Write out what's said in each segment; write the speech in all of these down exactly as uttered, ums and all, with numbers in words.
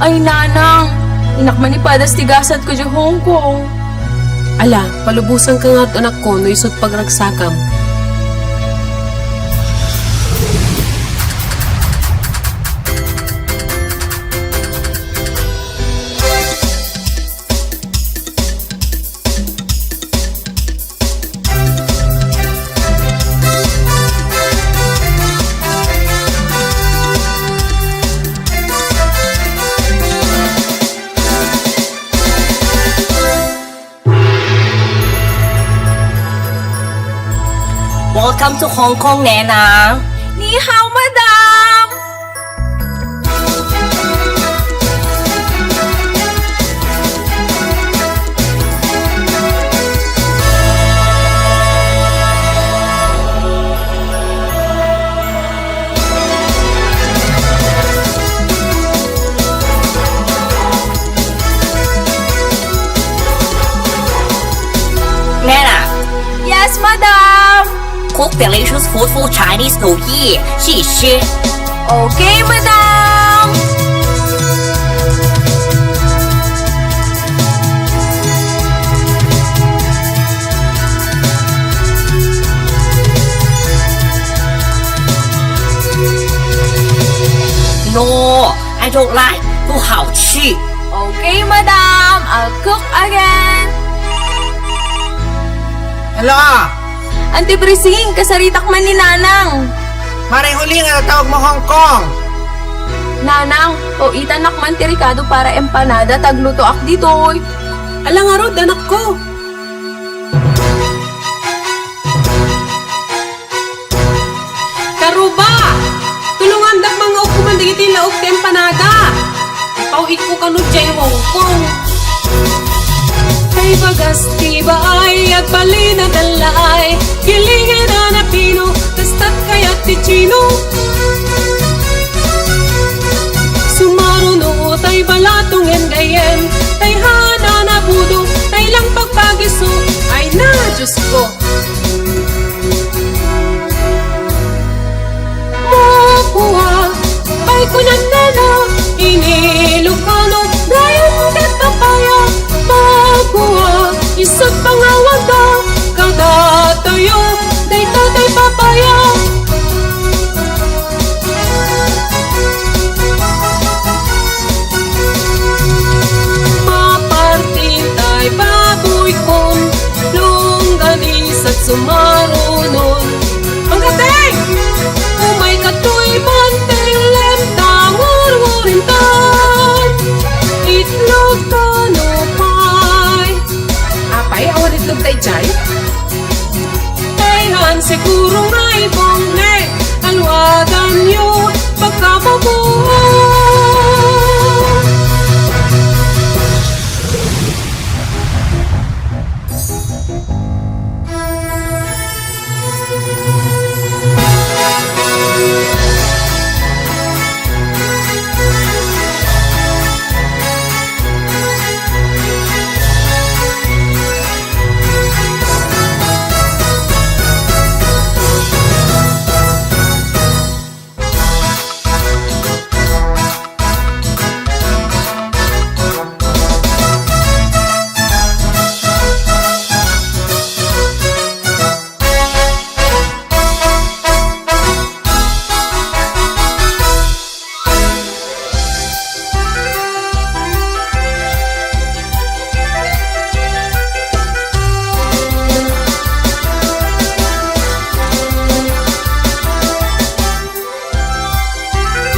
Ay, nanang, innak man ipadas ti gasatko idiay Hong Kong. Ala, palubosanka ngarud, anakko, no isut' pagragsakam. Welcome to Hong Kong, Nena. Ni hao, madam. Nena. Yes, madam. Cook delicious food for Chinese New Year. 谢谢. Okay, madam. No, I don't like. 不好吃. Okay, madam. I'll cook again. Hello. Auntie Brising, kasaritak man ni Nanang. Maray uli nga natawag mo Hong Kong. Nanang, o, itannak man ti rekado para empanada, taglutoak ditoy. Ala ngarud, anakko. Karuba, tulongandak mangaukko man dagiti laok ti empanada. Ipaw-itko kano diay Hong Kong. Kay bagas ti baay, agbalin a dallay, gilingin a napino, kastat kayat ti chino. Sumaruno tay balatong en gayen, tay hana nabudo, tay lang pagpagiso, ay na, Diyos ko. Makua, ay kunat nena, inilokano, dayon ket papaya. Makua, isut' pangawagda, kadatayo, dayta tay papaya. Mapartin tay babuykon, longganisat sumarunon. Pangkateng! Umay katoy, mantilem ta ngurwurintan. Itlog kano pay. Apay, awan itlog daydiay? Dayhan siguro nga ibong ne, alwadanyo pagkamabuo.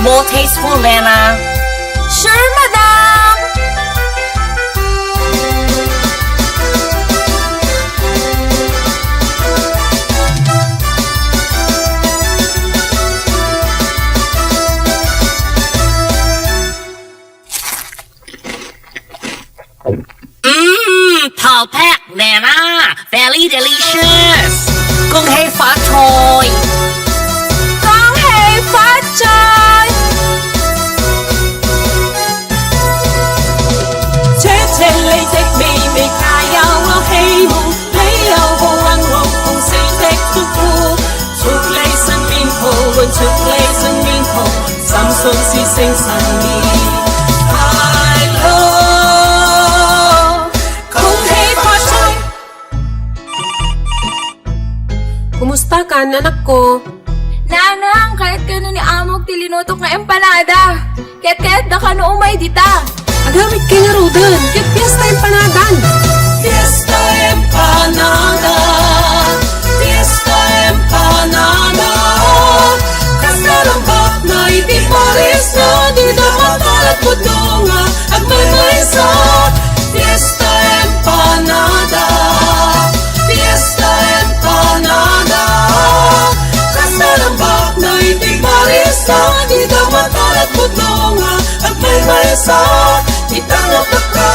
More tasteful, Lena. Sure, madam. Mm, perfect, Lena. Very delicious. 恭喜發財. 恭喜發財. 赤赤離的美味佳餚，我希望你有好運，我恭喜的祝福。祝你新年好運，祝你新年好，心想事成順利。Anakko. Nanang, kayat kano ni Amok ti linutok nga empanada. Kayat-kayatda kano umay dita. Agamit kay ngaruden, ket fiesta empanadan. Fiesta empanada, fiesta empanada. Kasarambak na iti Paris na di da matalagpudno nga agmaymaysa. Fiesta empanada, fiesta empanada. Kasarambak na iti Paris na di da matalagpudno nga agmaymaysa. Ita nga pagka